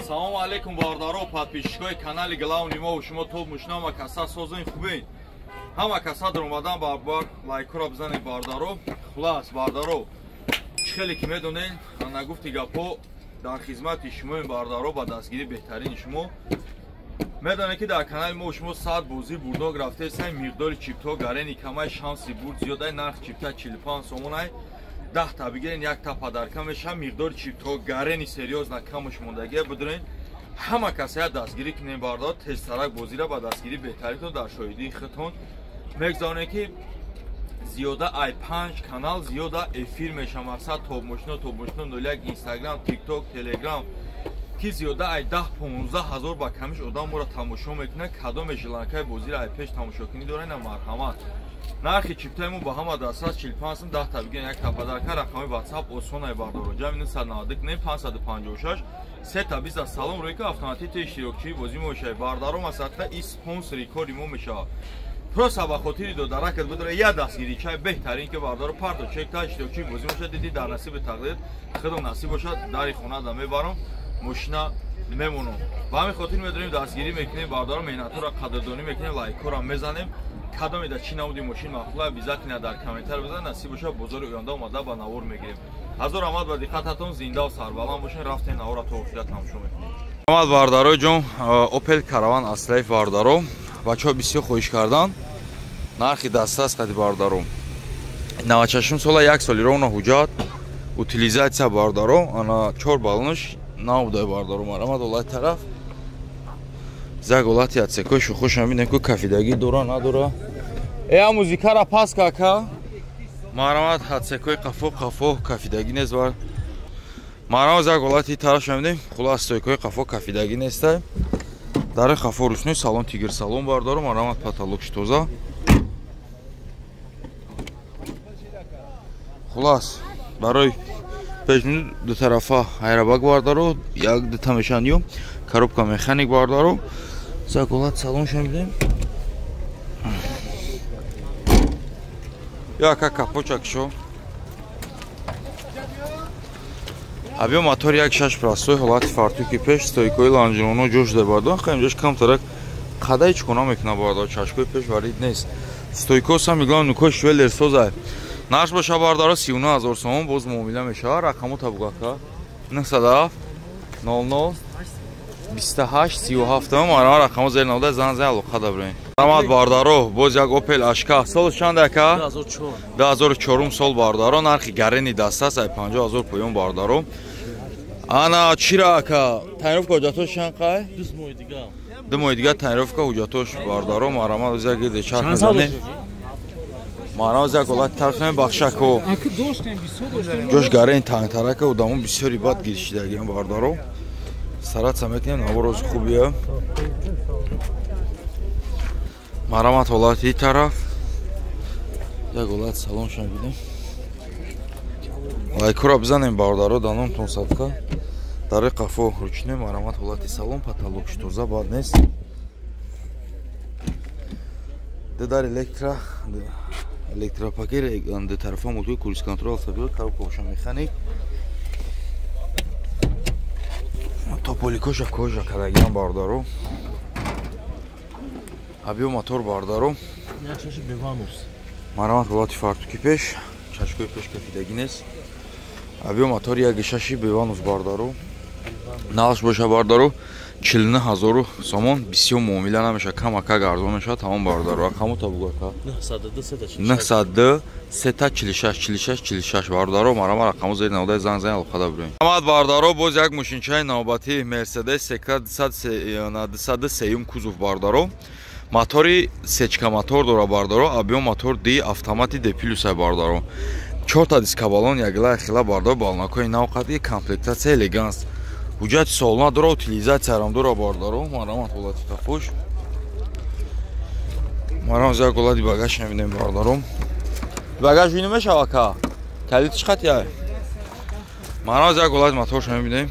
Салому алейкум бародаро, подписчикои канали главни мо, шумо топ мошина ҳама каса созен хубен. Ҳама каса дар омадан барбар лайкро бизанед бародаро. Хулас бародаро, чӣ хеле ки медонед, нагуфти гапҳо дар хизмати шумоем бародаро, ба дастгирии беҳтарини шумо. Медонед ки дар канали мо шумо 100 бозӣ бурдок рафтесан, миқдори чиптҳо гарени камай, шанси бурд зиёдай, нарх чипта 45 сомонай. 10 та бигирен, як та падарка мешавад, миқдори чиптҳо гарени серьёзна камаш мондагия бидурен. Ҳама касая дастгирӣ кунем бародаро, тезтарак бозира ба дастгирии беҳтаринтон дар шоҳидии худтон мегзаронем ки зиёда ай 5 канал зиёда эфир мешавад, мақсад топ мошино, топ мошино 01, Инстаграм, Тикток, Телеграм ки зиёда ай 10-15 ҳазор ба камиш одам моро тамошо мекунад. Кадоме желанкаи бозира ай пеш тамошокунӣ доред, на марҳамат. Нархи чиптаи мо ба ҳама дастрас 45 сом, 10 та бигирен, як та падарка. Рақами WhatsApp осонай бародаро, ҷамъи 999 556 320. Салом рӯй ки автоматик иштирокчии бозӣ мо мешавад бародаро. Масалан и спонсори кори мо мешавад. Просто ба хотири додаракат бидора я дастгирӣ чай беҳтарин ки бародаро парто чек та иштирокчии бозӣ мошад. Диди дар насиби тақдир худо насиб бошад, дари хона да мебарам, мошина мемонам. Ба ҳамин хотир медорем дастгирӣ мекунем бародаро, меҳнатҳоро қадрдонӣ мекунем, лайкҳоро мезанем. Кадоме да чӣ намуди мошин маъқула обязательно дар комментар бизан, насиб бошад бозори оянда омада ба навор мегирем. Ҳазор раҳмат ба диққататон, зинда ва сарбаланд бошед. Рафтем навора то охира тамошо мекунем. Раҳмат бародарои ҷон. Opel Caravan S-Life бародаро, бачаҳо бисёр хоҳиш кардан, нархи дастрас қади бародаро. 96 сола, як соли ровно ҳуҷҷат, утилизация бародаро, ана 4 баллонаш набудай бародаро. Марамад олай тараф заг олати отсекои шухош мебинем ку кафидагӣ дора надора. Э музикара пас кака. Марамад отсекои қафо қафо кафидагӣ нест бар. Марамад заг олати тараф мебинем, хулас стойкои қафо кафидагӣ нестай. Дари қафо ручной, салон тигр салон бародаро, марамад потолокш тоза. Хулас барои пешмину ду тарафа айрабак бардаро, як дута мешан ё коробка механик бардаро. Заголат салон шамидем. Ё ака капочак шо. Абиё мотор 1.6 простой, ҳолати фартуки пеш, стойкои лонжероно ҷош де бардор, хаим ҷош камтарак қадай чикона мекуна бардор, чашкои пеш варид нест. Стойко сам миглам нукои швеллер созай. Нарх боша бардаро 39 ҳазор сомон, боз муомила мешавад. Рақамо табугака 907 00 28 37. Мара рақамо зер навда зан зан алоқа дабрем. Раҳмат бардаро, боз як Opel Ashka. Сол чанд ака? 2004 сол бардаро, нархи гарени дастрас ай 50 ҳазор поён бардаро. Ана чира ака? Тайровка ҳуҷҷатош чанд қай? 2 моҳи дига. 2 моҳи дига тайровка ҳуҷҷатош бардаро. Марамат оз як гирде чарх мезанем. Марамат як ҳолати тарф намем бахшако. Ҷош гарени тангтарака одамо бисёри бад гиришидагиам бардаро. Стараться мекунем, навороз хубия. Марамат ҳолати тараф. Як ҳолати салоншам бидем. Лайкҳоро бизанем бародаро, даномтон садқа. Дари қафо ручной, марамат ҳолати салон, потолокш тоза бад нест. Дар электро электропакет ду тарафа мултуи круиз контрол автопилот, коробка боша механик. Тополикоша кожа кардагиам бародаро. Абиё мотор бародаро. Марамат ҳолати фартуки пеш, чашкои пеш кафидагӣ нест. Абиё мотор 1.6 Беванус бародаро. Нархш боша бародаро 49 ҳазор сомон, бисёр муомила намешавад, камака арзон мешавад, тамом бародаро. Рақамо табугака 902 346 46 46 бародаро. Марама рақамо зери наводаи занг зани алоқа дабурем. Раҳмат бародаро, боз як мошинчаи навбатӣ Mercedes CK 203 кузов бародаро. Мотори сечка мотор дора бародаро, объем мотор D автомати D плюс бародаро. 4 та диска баллон ягла хила бародаро, баллонакои нав қадри, комплектация элеганс. Ҳуҷҷати солона дора, утилизатсиярам дора бародаро. Марамат ҳолати қафош. Марам зак ҳолати багаж мебинем бародаро. Багаж вино мешава ка? Калид чӣ қати? Марам зак ҳолати моторш мебинем.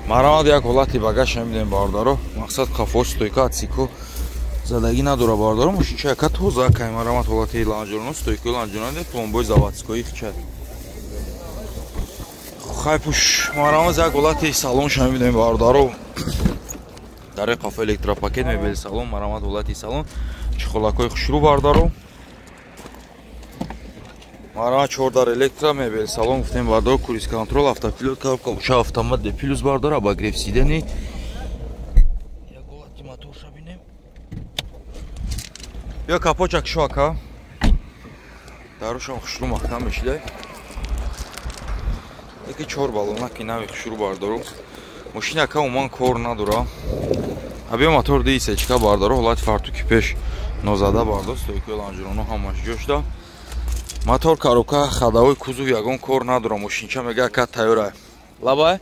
Марамат як ҳолати багаж мебинем бародаро. Мақсад қафош стойка отсеко задагӣ надора бародаро. Мошинча яка тоза кай, марамат ҳолати лонжероно, стойкои лонжероно, пломбои заводской хича. Хайпуш марамаз як ҳолати салонша мебинем бародаро. Дарои қафо электропакет, мебели салон, марамат ҳолати салон, чехолакҳои хушрӯ бародаро. Марамат чордар электро, мебели салон гуфтем бародаро, круиз контрол, автопилот, коробка уша автомат де плюс бародаро, обогрев сидений. Як ҳолати моторша бинем. Биё капоча кишо ака. Дарушам хушрӯ маҳкам мешидай. Яки чор балона ки нави хушрӯ бародаро. Мошина ака умуман кор надора. Абиё мотор ди сечка бародаро, ҳолати фартуки пеш нозада бардор, стойкаи лонжероно ҳамаш ҷошта. Мотор, коробка, ходовой, кузов ягон кор надора. Мошинча мега ака тайёра. Лабай?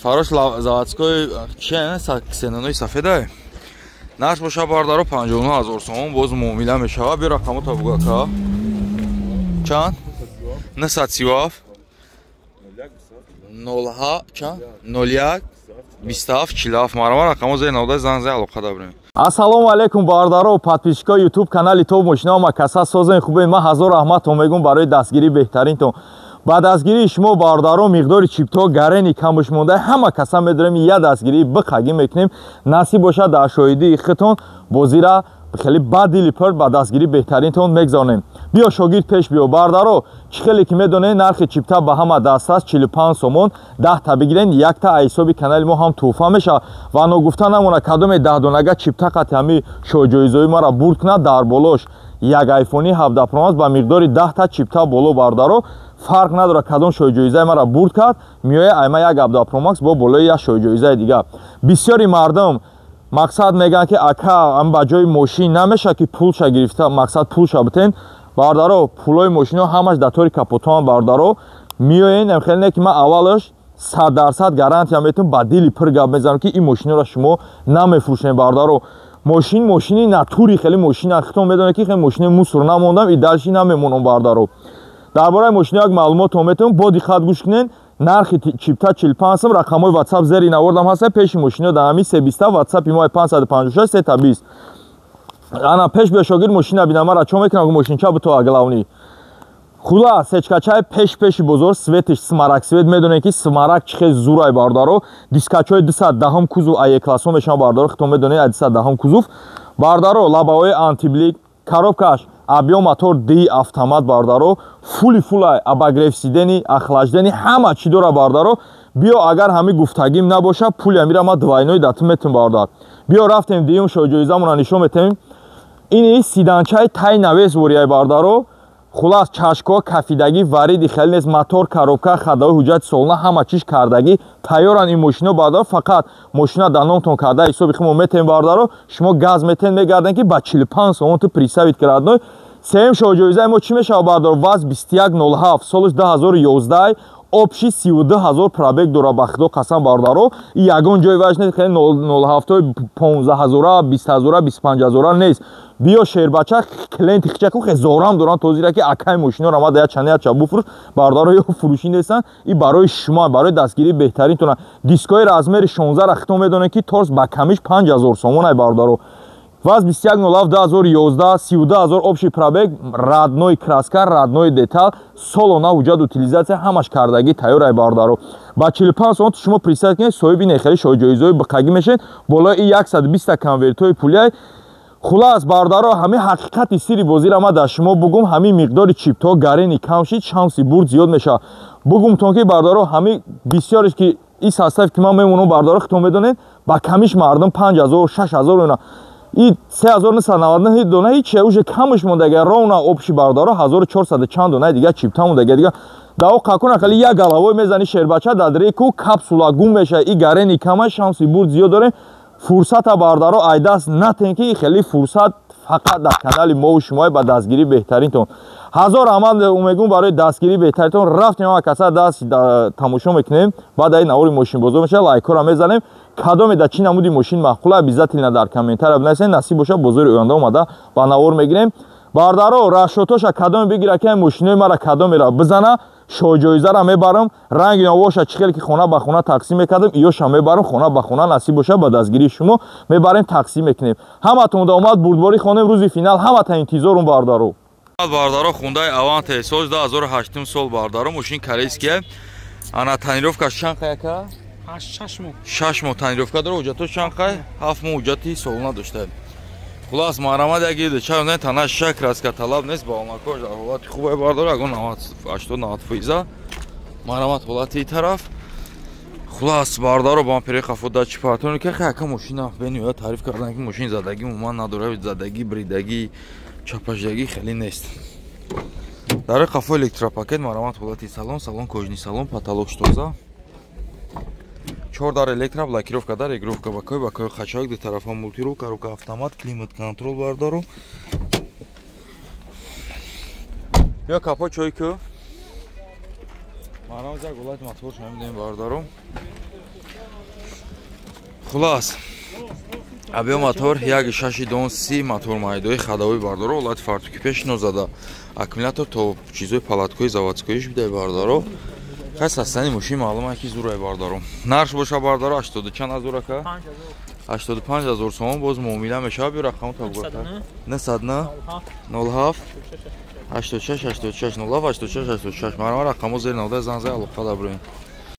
Фарош заводской чи ксенонои сафедай. Нарх боша бардаро 59 000 сомон, боз муомила мешава. Биё рақамота бугу ака. Чанд? 937 0 чанд? 01 27 47. Марама рақамо зери навода занг зай алоқа дабрем. Ассалому алайкум бародаро, подписчикои YouTube канали Топ Мошинао, ма каса созен хубе. Ма ҳазор раҳматон мегум барои дастгирии беҳтаринтон. Ба дастгирии шумо бародаро миқдори чиптҳо гарени камуш монда, ҳама каса медорем я дастгирии биқагӣ мекунем. Насиб бошад дар шоҳидии худтон бозира хеле бадили пур ба дастгирии беҳтаринтон мегзаронем. Биё шогирд пеш биё бародаро, чӣ хеле ки медонед нархи чипта ба ҳама дастраст 45 сомон, 10 та бигирен, якта ҳисоби канали мо ҳам тӯҳфа мешавад. Ва ногуфта намонад кадоме 10 донага чипта қати ҳами шоҳҷоизои маро бурд кунад, дар болош як айфони 17 Pro Max ба миқдори 10 та чипта боло бародаро. Фарқ надорад кадом шоҳҷоизаи маро бурд кард, меояд айма як 17 Pro Max бо болои як шоҳҷоизаи дигар. Бисёри мардум мақсад мегӯянд ки ака ам ба ҷои мошин намешавад ки пулша гирифта, мақсад пулша битен. Бародаро, пулои мошино ҳамаш дар тори капотон бародаро. Меоен хеле не ки ман аввалаш 100% гарантия метавонам, ба дили пур гап мезанам ки ин мошиноро шумо намефурӯшед бародаро. Мошин мошини натури хеле мошина, худтон медонед ки хеле мошини мусор намондам и дальше намемонам бародаро. Дар бораи мошино як маълумотон метавонам, бо диққат гӯш кунед. Нархи чипта 45 сом, рақамҳои WhatsApp зери навардам ҳаста, пеши мошино дар ҳамин 320, WhatsApp-и мо 556 320. Ана пеш биё шогирд мошина бинам, мара чо мекунам мошинча бито главный. Хулас сечкачаи пеш пеши бозор, светиш смарак свет, медонед ки смарак чӣ хел зурай бародаро. Дискачои 210 кузов АЕ классо мешаванд бародаро, худтон медонед 210 кузов. Бародаро, лабаҳои антиблик, коробкаш объем мотор D автомат бародаро, фули фулай, обогрев сидений, охлаждение, ҳама чӣ дора бародаро. Биё агар ҳами гуфтагим набоша, пули амира ма двойной датум метум бародар. Биё рафтем дуюм шоҳҷоизамонро нишон метем. Ини сиданчаи тай навес ворияй бародаро. Хулас чашкҳо кафидагӣ, вариди хеле нест, мотор, коробка, ходовой, ҳуҷҷати солона ҳама чиз кардагӣ тайёранд ин мошино бародаро. Фақат мошина дар номтон карда ҳисоби хумо метем бародаро. Шумо газ метен мегарден ки ба 45 сомон ту представить крадной. Сеюм шоҳҷоизаи мо чӣ мешавад бародаро? ВАЗ 2107, солаш 2011, общий 32 000 пробег дора, ба худо қасам бародаро. И ягон ҷои важ нест, хеле 07 15 000, 20 000, 25 000 нест. Биё шербача клиенти хичаку хезорам доран тозира ки акай мошиноро ма да чанд яча буфурӯш бародаро, ё фурӯшӣ нестанд. И барои шумо, барои дастгирии беҳтаринтона. Дискои размери 16 ра худтон медонед ки торс ба камиш 5000 сомон ай бародаро. ВАЗ 2107 2011, 32 000 общий пробег, родной краска, родной деталь, солона ҳуҷҷат утилизация ҳамаш кардагӣ тайёр ай бародаро. Ба 45 сомон шумо представить кунед соҳиби нехели шоҳҷоизои биқагӣ мешед, болои 120 конвертҳои пулиай. Хулас бародаро, ҳамин ҳақиқати сири бозиро ма дар шумо бугум, ҳамин миқдори чиптҳо гарени кам шид, шанси бурд зиёд мешавад. Бугумтон ки бародаро, ҳамин бисёреш ки ин состав ки ман мемонам бародаро, худтон медонед, ба камиш мардум 5000, 6000 ина. И 3999 дона ҳеч уже камш мондага, ровно общий бародаро 1400 чанд дона дига чипта мондага дига. Дао қакуна хали як головой мезани шербача дар реку капсула гум мешава. И гарени кама шанси бурд зиёд дорем. Фурсата бародаро айдаст натен ки хеле фурсат фақат дар канали мо ва шумо ба дастгирии беҳтаринтон. Ҳазор раҳмат мегум барои дастгирии беҳтаринтон. Рафтем ҳама каса даст тамошо мекунем, баъд ай навори мошинбозор мешава, лайкҳоро мезанем. Кадоме дар чӣ намуди мошин маъқула обязательно дар комментария бинависед. Насиб бошад бозори оянда омада ба навор мегирем. Бародаро, расшотоша кадоме бигира ки мошинои мара кадомеро бизана, шоҳҷоизаро мебарам. Ранги навоша чӣ хеле ки хона ба хона тақсим мекардам, иёша мебарам хона ба хона. Насиб бошад ба дастгирии шумо мебарем, тақсим мекунем. Ҳаматон омад бурдборӣ хонем рӯзи финал, ҳамата интизорум бародаро. Бародаро, Хундай Аванте соли 2008 сол бародаро, мошин корейския. Ана тонировкаш чанд қаяка? 6 моҳ. 6 моҳ тонировка дора, ҳуҷҷатҳо чанд қай? 7 моҳ ҳуҷҷати солона дошта. Хулас марҳамат як чанд тана шак краска талаб нест, балонакош дар ҳолати хубе бардора, ягон 80-90 фоиза. Марҳамат ҳолати ин тараф. Хулас бардаро бампери қафо дачи патрони ки яка мошина бениҳоят таъриф кардан ки мошин задагӣ умуман надора, задагӣ, бридагӣ, чапашдагӣ хеле нест. Дар қафо электропакет, марҳамат ҳолати салон, салон кожаный салон, потолок тоза. 4 дар электро, блокировка дар, регулировка бакой, бакой хачак, ду тарафа мультирул, коробка автомат, климат контрол бардаро. Ё капо чой ку. Марҳамат як ҳолати мотор шамидем бардаро. Хулас абиё мотор 1.6 дон 30 мотор майдои хадавӣ бардаро, ҳолати фартуки пеш нозада. Аккумулятор то чизои палаткои заводскоиш бидай бардаро. Хай састани мошин маълум ки зурай бардаро. Нарх боша бардаро 80 чанд ҳазор ака? 85 ҳазор сомон боз муомила мешавад. Биё рақаму табуга. 909 07 86 86 07 86 86. Марҳамат рақамо зери навда занг зай алоқа даброем.